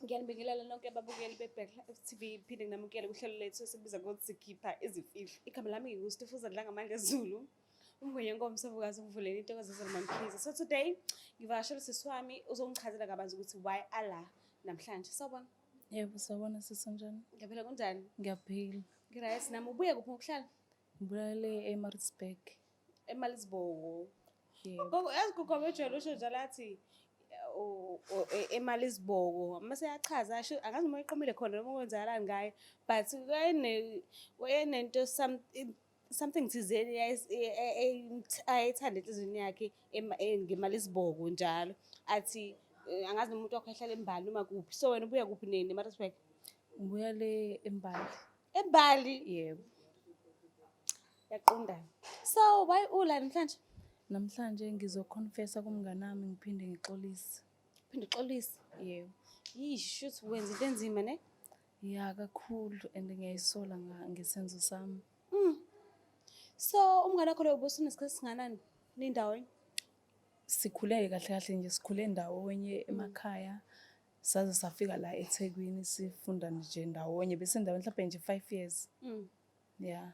Ngiyanibingelela nonke ababukeli be-Black Life TV, phinde nginamukele kuhlelo lethu esibiza ngokuthi sikhipha izimfihlo. Igama lami nginguStifuza Dlangamandla Zulu, umngwenye ngomsovukazi umvuleni intokozo Mamkhize. So today ngivakashela usisi wami uzongichazela kabanzi ukuthi why ala namhlanje. Sawubona. Yebo, sawubona sisi, unjani? Ngiyaphila, kunjani? Ngiyaphila. Ngi-right nami. Ubuye kuphi ngokuhlala? Ngibuya le eMaritzburg. eMalisboko. Yebo. Gogo, yazi gogo wejwayele usho njalo athi eMalisboko. Mase yachaza asho, angazi noma iqomile khona noma kwenzakalani ngaye, but wayenento something thizeni ayethanda enhliziyweni yakhe ngeMalisboko njalo. Athi angazi noma umuntu wakho ehlala eMbali noma kuphi. So wena ubuya kuphi nini eMaritzburg? Ngibuya le eMbali. EMbali. Yebo. Yaqonda. So why ula namhlanje? Namhlanje ngizoconfessa kumngani wami, ngiphinde ngixolise. Phinde uxolise. Yebo. Yish, shuthi wenza into enzima, ne? Ya, kakhulu, and ngiyayisola ngesenzo sami. So umngane wakho lo ubusunesikhathi singanani nindawonye? Sikhule kahle kahle nje, sikhule ndawonye emakhaya. Saze safika la eThekwini sifunda nje ndawonye, bese ndawonye mhlawumbe nje 5 years. Yeah.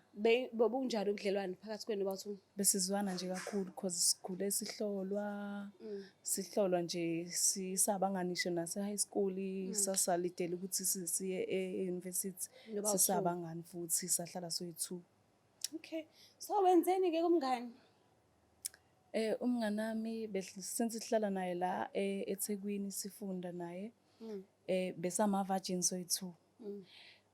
Bobunjani ubudlelwane phakathi kwenu bathu? Besizwana nje kakhulu because sikhule sihlolwa, sihlolwa nje, sisabangani ngisho nase high school, sasalidela ukuthi siye e-university. Noba u-two. Sisabangani futhi sahlala soyi-two. Okay. So wenzeni ke kumngani? Umngani wami since sihlala naye la eThekwini, sifunda naye. Besama virgin soyi-two.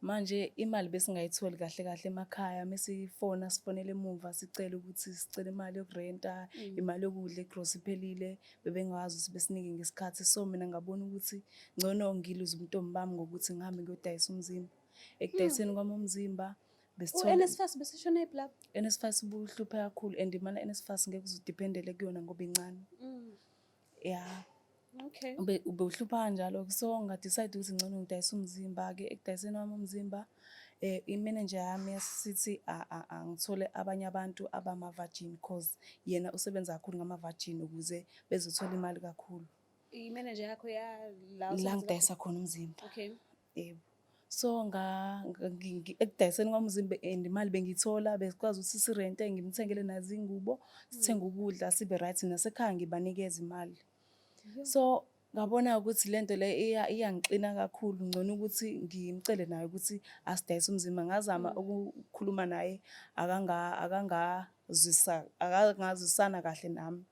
Manje imali besingayitholi kahle kahle emakhaya, mesifona sifonela emuva sicela ukuthi sicela imali yokurenta, imali yokudla, igrosa iphelile, bebengazi ukuthi besinike ngesikhathi. So mina ngabona ukuthi ngcono ngiluze ubuntombi bami ngokuthi ngihambe ngiyodayisa umzimba. Ekudayiseni kwami umzimba besithola U-NSFAS beseshone phi lapho? NSFAS ubuhluphe kakhulu, and imali ya-NSFAS ngeke uze udependele kuyona ngoba incane. Ya. Ube uhlupha kanjalo, so nga-decide ukuthi ngcono ngidayise umzimba-ke. Ekudayiseni wami umzimba, i-manager yami yasithi angithole abanye abantu abama-virgin, cause yena usebenza kakhulu ngama-virgin ukuze bezothola imali kakhulu. I-manager yakho ya la La usebenzela ngidayisa khona umzimba. Yebo. So ekudayiseni kwami umzimba and imali bengiyithola, besikwazi ukuthi sirente, ngimthengele nazo iy'ngubo, sithenge ukudla, sibe right, nasekhaya ngibanikeza imali. So ngabona ukuthi lento le iyangixina kakhulu, ngcono ukuthi ngimcele naye ukuthi asidayise umzimba. Ngazama ukukhuluma naye, akangazwisa, akangazwisana kahle nami.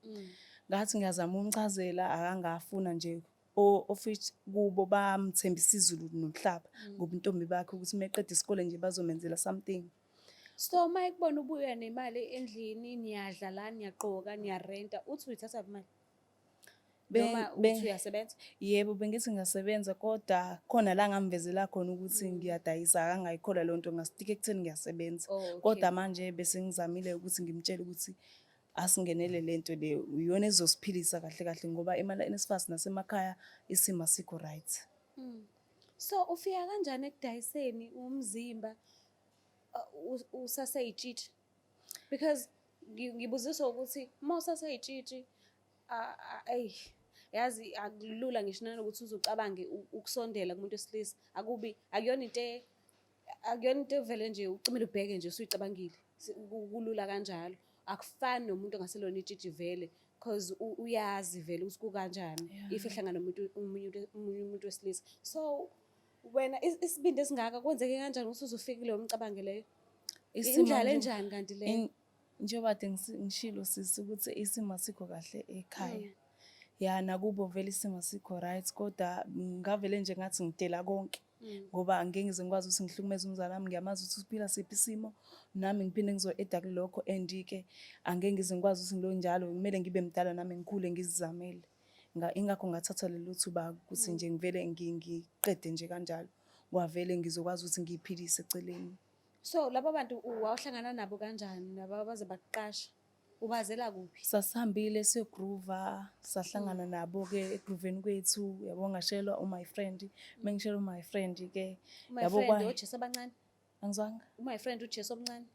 Ngathi ngiyazama ukumchazela, akangafuna nje, of which kubo bamthembisa izulu nomhlaba ngobuntombi bakhe ukuthi uma eqeda isikole nje bazomenzela something. So uma ekubona ubuya nemali endlini, niyadla la, niyagqoka, niyarenta, uthi uyithatha imali? Noma uthi uyasebenza? Yebo, bengithi ngiyasebenza, kodwa khona la ngamvezela khona ukuthi ngiyadayisa, akangayikholwa leyo nto, ngastika ekutheni ngiyasebenza. Kodwa manje bese ngizamile ukuthi ngimtshele ukuthi asingenele lento le, iyona ezosiphilisa kahle kahle, ngoba imali ya-NSFAS nasemakhaya isimo asikho right. So ufika kanjani ekudayiseni umzimba usaseyitshitshi? Because ngibuziswa ukuthi uma usaseyitshitshi, eyi, yazi akulula ngisho nanokuthi uze ucabange ukusondela kumuntu wesilisa. Akubi akuyona into evele nje ucimele ubheke nje usuyicabangile. Kulula kanjalo. Akufani nomuntu ongaselona itshitshi vele, cause uyazi vele ukuthi kukanjani if ehlangana nomuntu omunye umuntu wesilisa. So wena isibindi esingaka kwenzeke kanjani ukuthi uze ufike kuleyo mcabango leyo? Isimo Indlala enjani kanti leyo? Njengoba kade ngishilo sisi ukuthi isimo asikho kahle ekhaya. Ya, nakubo vele isimo asikho right, kodwa ngavele nje ngathi ngidela konke. Ngoba angeke ngize ngikwazi ukuthi ngihlukumeze umzali wami, ngiyamazi ukuthi uphila siphi isimo, nami ngiphinde ngizo-add-a kulokho, and-ke angeke ngize ngikwazi ukuthi ngilo njalo, kumele ngibe mdala nami ngikhule ngizizamele. Ingakho ngathatha lelo thuba ukuthi nje ngivele ngiqede nje kanjalo. Kwavele ngizokwazi ukuthi ngiy'philise eceleni. So laba bantu wawuhlangana nabo kanjani? Laba baze bakuqasha? Ubazela kuphi? Sasihambile siyogroova, sahlangana nabo-ke egrooveni kwethu, yabo, ngashelwa u-my friend. Mengishelwa u-my friend-ke, My yabo friend oJesu abancane? Angizwanga? U-my friend uJesu omncane?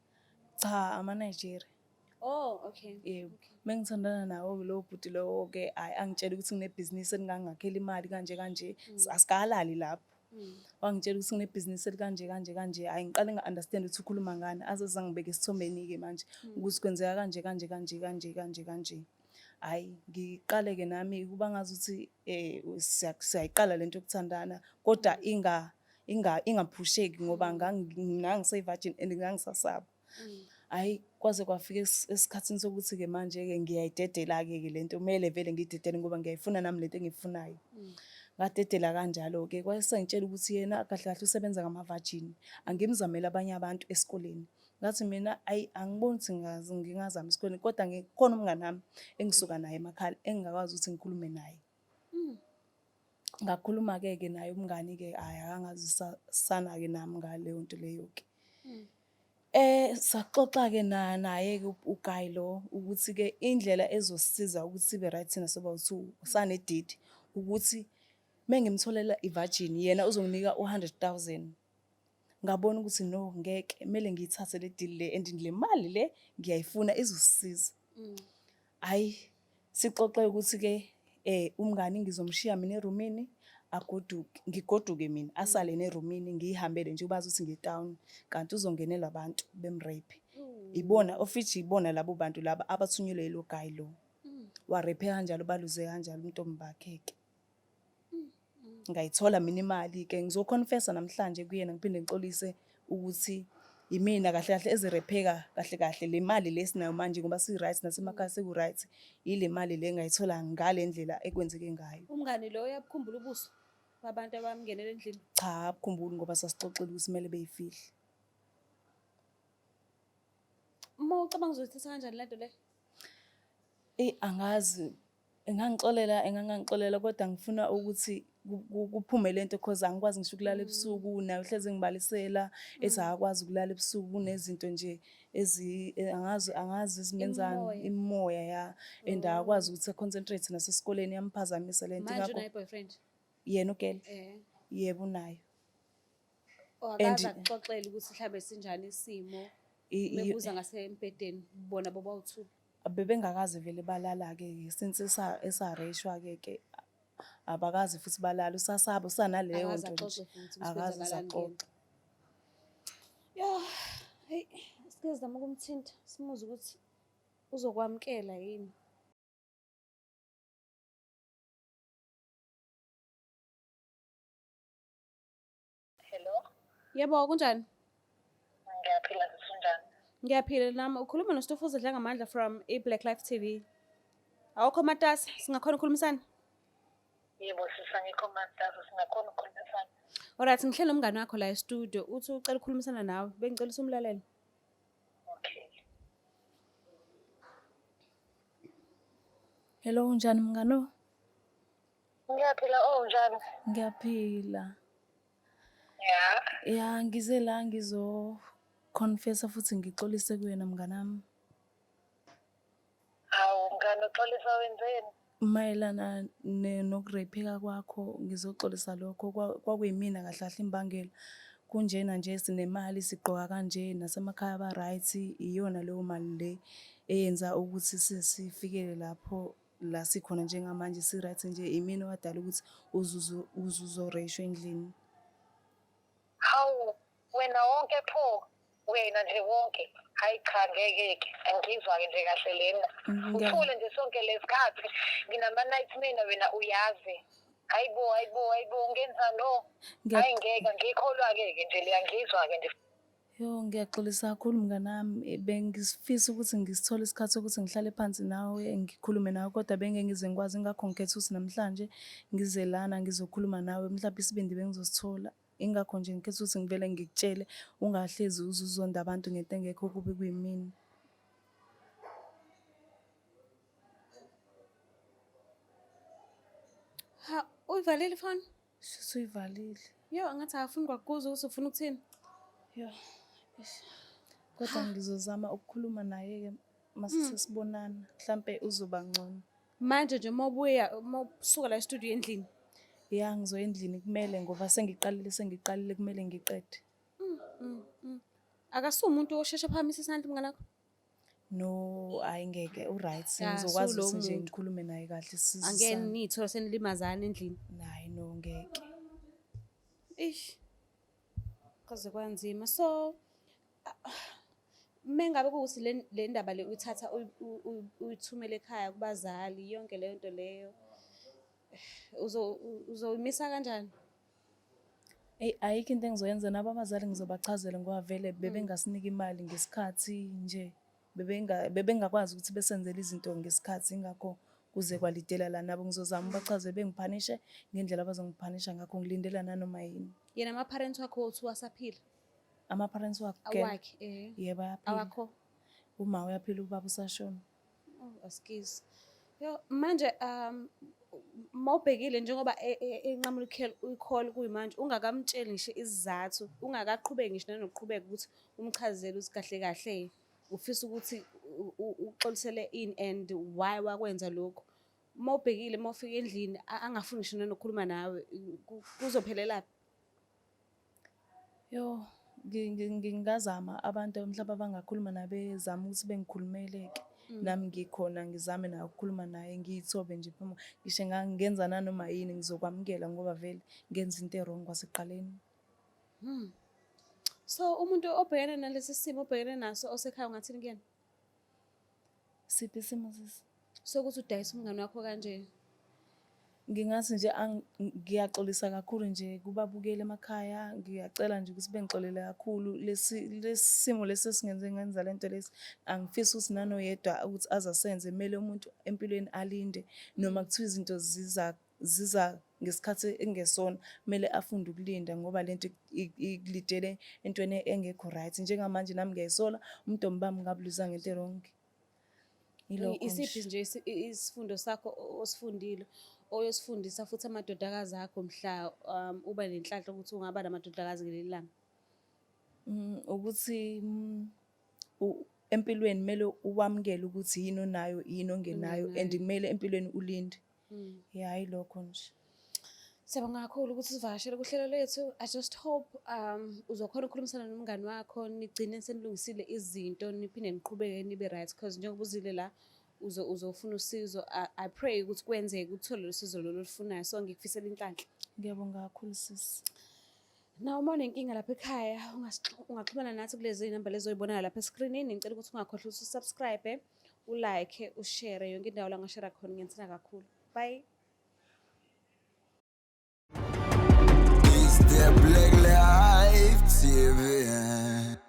Cha, ama-Nigeria. Oh, okay. Yebo. Mengithandana nawo lowo bhuti lowo-ke, hhayi angitshela ukuthi nginebhizinisi elingangakhela imali kanje kanje. Asikalali lapho. Wangitshela ukuthi nginebhizinisi elikanje kanje kanje. Hhayi ngiqale nga-understand ukuthi ukhuluma ngani. Aze angibeke esithombeni-ke manje ukuthi kwenzeka kanje kanje kanje kanje kanje kanje. Hhayi ngiqale-ke nami kuba ngazuthi siyayiqala lento yokuthandana kodwa ingaphusheki ngoba ngangiseyi-virgin and ngangisasaba. Hhayi kwaze kwafika esikhathini sokuthi-ke manje-ke ngiyayidedela-ke ke lento kumele vele ngiyidedele ngoba ngiyayifuna nami lento engiyifunayo. Ngadedela kanjalo-ke wayesengitshela ukuthi yena kahle kahle usebenza ngama-virgin, angimzamele abanye abantu esikoleni. Ngathi mina ayi angiboni ukuthi ngingazama esikoleni kodwa khona umngani wami engisuka naye emakhaya engingakwazi ukuthi ngikhulume naye. Ngakhuluma-ke ke naye umngani-ke hhayi akangazisana-ke nami ngaleyo nto leyo-ke. Saxoxa-ke naye-ke uGuy lo ukuthi-ke indlela ezosisiza ukuthi sibe right thina sobawu-two sanedate ukuthi mengimtholela i-virgin yena uzonginika u-hundred thousand. Ngabona ukuthi no ngeke kumele ngiyithathe le deal le and le mali le ngiyayifuna izosisiza. Hhayi sixoxe ukuthi-ke umngani ngizomshiya mina erumini agoduke, ngigoduke mina asale yena erumini ngiyihambele nje ubazi ukuthi ngiye-town kanti uzongenela abantu bem-rape. Ibona ofithi ibona labo bantu laba abathunyelwe yilo guy lo. Wa-rape kanjalo baluze kanjalo ubuntombi bakhe-ke. Ngayithola mina imali-ke ngizo-confess-a namhlanje kuyena ngiphinde ngixolise ukuthi imina kahle kahle ezi-rape-eka kahle kahle le mali le esinayo manje ngoba si-right nasemakhaya seku-right, ile mali le engayithola ngale ndlela ekwenzeke ngayo. Umngani lo uyabukhumbula ubuso babantu abamngenela endlini? Cha, abukhumbuli ngoba sasixoxile ukuthi kumele beyifihle. Uma ucabanga uzoyithatha kanjani le nto le? Eyi angazi, engangixolela engangangixolela kodwa ngifuna ukuthi kuphume lento cause angikwazi ngisho ukulala ebusuku naye uhlezi engibalisela ethi akakwazi ukulala ebusuku kunezinto nje angazi angazi ezimenzani Imimoya. imimoya ya and akakwazi ukuthi a-concentrate nasesikoleni iyamphazamisa lento Manje ingakho unayo i-boyfriend? yena ugele yebo unayo. Akaze akuxoxele ukuthi mhlambe sinjani isimo mebuza ngasembhedeni bona bobawu-two. Bebengakaze vele balala-ke since esareyishwa-ke ke abakaze futhi balala usasaba usanaleyo Akaze nto nje axoxe futhi ukuthi akaze kwenzakalani kuyena. axoxe. Yo, hey, sike sizame ukumthinta simuzwe ukuthi uzokwamukela yini. Hello, Yebo, kunjani? ngiyaphila sisi unjani? Ngiyaphila nami. Ukhuluma noStofuza Dlangamandla from i-Black Life TV. Awukho matasa, singakhona ukukhulumisana? Yebo sisi angikho matasa singakhona ukukhulumisana. Alright, ngihleli nomngani wakho la e-studio. Uthi ucela ukukhulumisana nawe. Bengicela ukuthi umlalele. Okay. Hello, unjani mngani? Ngiyaphila, oh unjani? Ngiyaphila. Ya. Ya, ngize la ngizo-confess-a futhi ngixolise kuyena mnganami. Hawu mngani uxolisa wenzeni? Mayelana noku-rape-eka kwakho ngizoxolisa lokho kwakuyimina kahle kahle imbangela. Kunjena nje sinemali sigqoka kanje nasemakhaya ba-right iyona leyo mali le eyenza ukuthi sifikele lapho la sikhona njengamanje si-right nje imina owadala ukuthi uze uzoreyishwa endlini. Hawu wena wonke pho wena nje wonke. Hayi cha ngeke ke angizwa-ke nje kahle lena. Uthule nje sonke lesikhathi nginama-nightmare wena uyazi. Hayibo hayibo hayibo ngenza no. Hayi ngeke angikholwa-ke ke nje le angizwa-ke nje. Yo, ngiyaxolisa kakhulu mnganami. Bengifisa ukuthi ngisithole isikhathi sokuthi ngihlale phansi nawe ngikhulume nawe kodwa bengeke ngize ngikwazi ingakho ngikhetha ukuthi namhlanje ngize lana ngizokhuluma nawe mhlawumbe isibindi bengizosithola. Ingakho nje ngikhetha ukuthi ngivele ngikutshele ungahlezi uze uzonda abantu ngento engekho kube kuyimina. Ha, uyivalile ifoni? Shuthi uyivalile. Yo, angathi akafuni kwakuzwa ukuthi ufuna ukuthini. Yo, eish. Kodwa ngizozama ukukhuluma naye-ke mase sesibonana mhlampe uzoba ngcono. Manje nje uma ubuya uma usuka la e-studio endlini. Ya, ngizoya endlini kumele ngoba sengiqalile sengiqalile kumele ngiqede. Akasumuntu osheshe phakamise isandla umngani wakho? No, hhayi ngeke u-right. Ya, Ngizokwazi sulo ukuthi nje muntu. ngikhulume naye kahle Angeke sizwisane. niy'thole senilimazana endlini. Naye no ngeke. Eish. Kwaze kwanzima. So mengabe kuwukuthi le ndaba le uyithatha uyithumele ekhaya kubazali yonke leyo nto leyo uzoyimisa kanjani? Eyi ayikho into engizoyenza nabo abazali ngizobachazela ngoba vele bebengasinika imali ngesikhathi nje. Bebengakwazi ukuthi besenzele izinto ngesikhathi ingakho kuze kwalidela la nabo ngizozama ubachazele bengiphanishe ngendlela abazongiphanisha ngakho ngilindela nanoma yini. Yena ama-parents wakho uthi wasaphila? Ama-parents wakhe Awakhe, eh. Yebo ayaphila. Awakho? Uma uyaphila ubaba usashona. Oh, askies. Yo, manje mawubhekile njengoba enqamula i-call kuyimanje ungakamtsheli ngisho isizathu, ungakaqhubeki ngisho nanokuqhubeka ukuthi umchazele ukuthi kahle kahle ufisa ukuthi uxolisele ini and why wakwenza lokhu. Mawubhekile mawufika endlini angafuni ngisho nanokukhuluma nawe kuzophelela phi? Yo, ngingazama abantu mhlawumbe abangakhuluma nabezama ukuthi bengikhulumele-ke. Nami ngikhona ngizame naye ukukhuluma naye ngiyithobe nje phuma ngisho ngenza nanoma yini ngizokwamukela ngoba vele ngenza into e-wrong kwasekuqaleni. So umuntu obhekene nalesi simo obhekene naso osekhaya ungathini kuyena? Siphi isimo sisi? Sokuthi udayisa umngane wakho kanje. Ngingathi nje ngiyaxolisa kakhulu nje kubabukeli emakhaya, ngiyacela nje ukuthi bengixolele kakhulu. Lesi simo lesi esingenze ngenza lento lesi, angifisi ukuthi nanoyedwa ukuthi aze asenze. Kumele umuntu empilweni alinde noma kuthiwa izinto ziza ngesikhathi ekungesona, kumele afunde ukulinda ngoba lento ikulidele entweni engekho right. Njengamanje nami ngiyayisola, umntombi bami ngabuluza ngento e-wrong. Yilokho Isiphi nje. nje isifundo sakho osifundile oyosifundisa futhi amadodakazi akho mhla uba nenhlanhla ukuthi ungaba namadodakazi ngelinye ilanga? Ukuthi empilweni kumele uwamukele ukuthi yini onayo, yini ongenayo and kumele empilweni ulinde. Ya, yilokho nje. Siyabonga kakhulu ukuthi usivakashele kuhlelo lethu. I just hope uzokhona ukukhulumisana nomngani wakho nigcine senilungisile izinto niphinde niqhubeke nibe right because njengoba uzile la uzofuna usizo. I pray ukuthi kwenzeke uthole lo sizo lolu olufunayo. So ngikufisela inhlanhla. Ngiyabonga kakhulu sisi. Nawe uma unenkinga lapha ekhaya ungaxhumana nathi kulezi namba lezi oyibonayo lapha eskrinini. Ngicela ukuthi ungakhohlwa ukuthi usubscribe, ulike, ushare yonke indawo la ungashare khona. Ngiyathanda kakhulu. Bye. It's the Black Life TV.